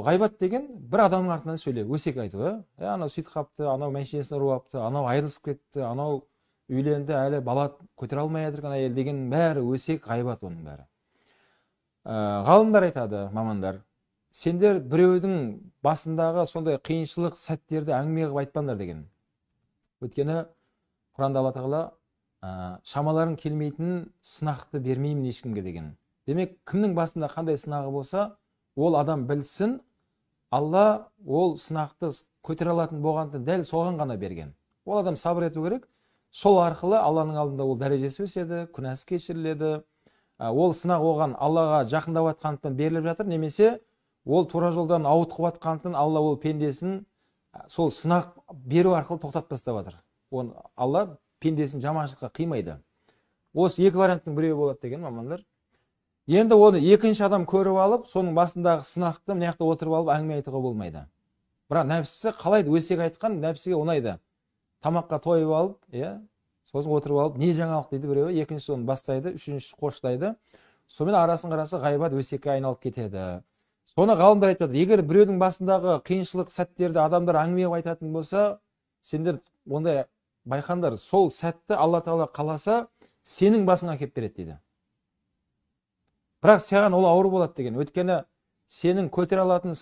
Ғайбат деген бір адамның артынан сөйлеу, өсек айту, ә? Анау сөйтіп қапты, анау мәшинесін ұрып алыпты, анау айырылысып кетті, анау үйленді, әлі бала көтере алмай жатыр әйел деген бәрі өсек, ғайбат оның бәрі. Ғалымдар айтады, мамандар, сендер біреудің басындағы сондай қиыншылық сәттерді әңгіме қылып айтпаңдар деген. Өйткені Құранда Алла Тағала шамаларың келмейтін сынақты бермеймін ешкімге деген. Демек, кімнің басында қандай сынағы болса, ол адам білсін, Алла ол сынақты көтере алатын болғандықтан дәл соған ғана берген. Ол адам сабыр ету керек. Сол арқылы Алланың алдында ол дәрежесі өседі, күнәсі кешіріледі. Ол сынақ оған Аллаға жақындап жатқандықтан беріліп жатыр, немесе ол тура жолдан ауытқып жатқандықтан Алла ол пендесін сол сынақ беру арқылы тоқтатып тастап жатыр. Оны Алла пендесін жаманшылыққа қимайды. Осы екі варианттың біреуі болады деген мамандар. Енді оны екінші адам көріп алып, соның басындағы сынақты мына жақта отырып алып әңгіме айтуға болмайды. Бірақ нәпсісі қалайды, өсек айтқан нәпсіге ұнайды. Тамаққа тойып алып, иә, сосын отырып алып, не жаңалық дейді біреуі, екіншісі оны бастайды, үшіншісі қоштайды. Сонымен арасын қараса ғайбат өсекке айналып кетеді. Соны ғалымдар айтып жатыр. Егер біреудің басындағы қиыншылық сәттерді адамдар әңгіме қылып айтатын болса, сендер ондай байқаңдар, сол сәтті Алла Тағала қаласа, сенің басыңа әкеліп береді дейді. Бірақ саған ол ауыр болады деген. Өйткені сенің көтере алатын